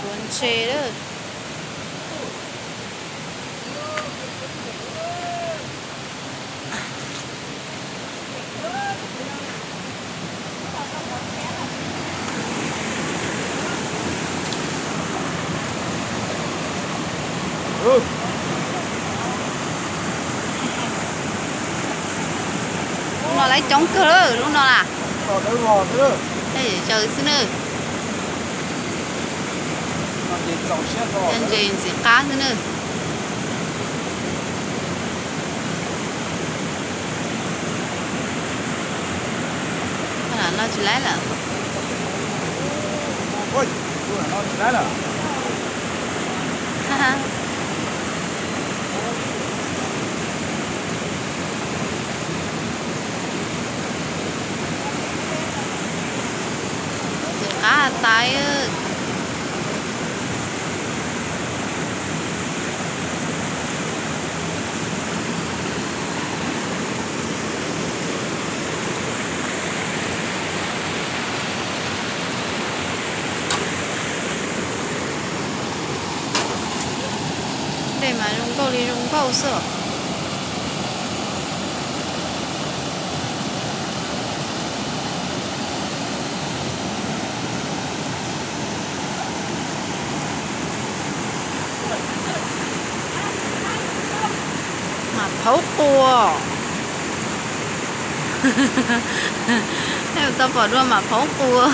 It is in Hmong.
Ua ntse lawm. Lub no lawv coob kawg lub no na. Zaws xwb na. Ntses ntxim qab xwb na. No tsis laib lawm. Ntxim qab tas. Dej mas zoo nkauj li zoo nkauj xwb. Mam phaub quas. Tau pom dua mam phaub quas.